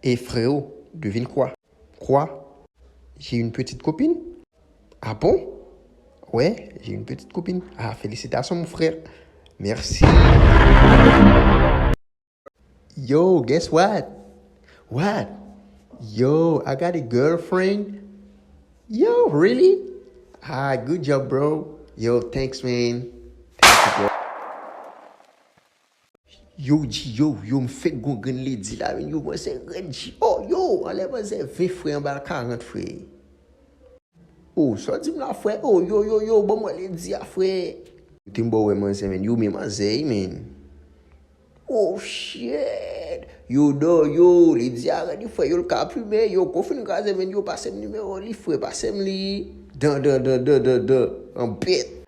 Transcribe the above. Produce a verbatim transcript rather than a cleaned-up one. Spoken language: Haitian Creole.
Et frérot, devine quoi? Quoi? J'ai une petite copine. Ah bon? Ouais, j'ai une petite copine. Ah, félicitations, mon frère. Merci. Yo, guess what? What? Yo, I got a girlfriend. Yo, really? Ah, good job, bro. Yo, thanks, man. Thank you, bro. Yo, G, yo, yo, m fèk gon grenn ledi la, men yo, manzè rèd, G. Oh, yo, anlè manzè ven, frè, anba karant, frè. Oh, sa w di m la, frè? Oh, yo, yo, yo, ban mwen ledi a, frè. Kote m ba w wè manzè, men yo, men manzè, men. Oh, shit. Yo, dò, yo, ledi a rèd, frè, yo, l ka plimen, yo, kou fin kraze, men yo, pase m nimewo li, frè, pase m li. Dan, dan, dan, dan, dan, dan. An bèt.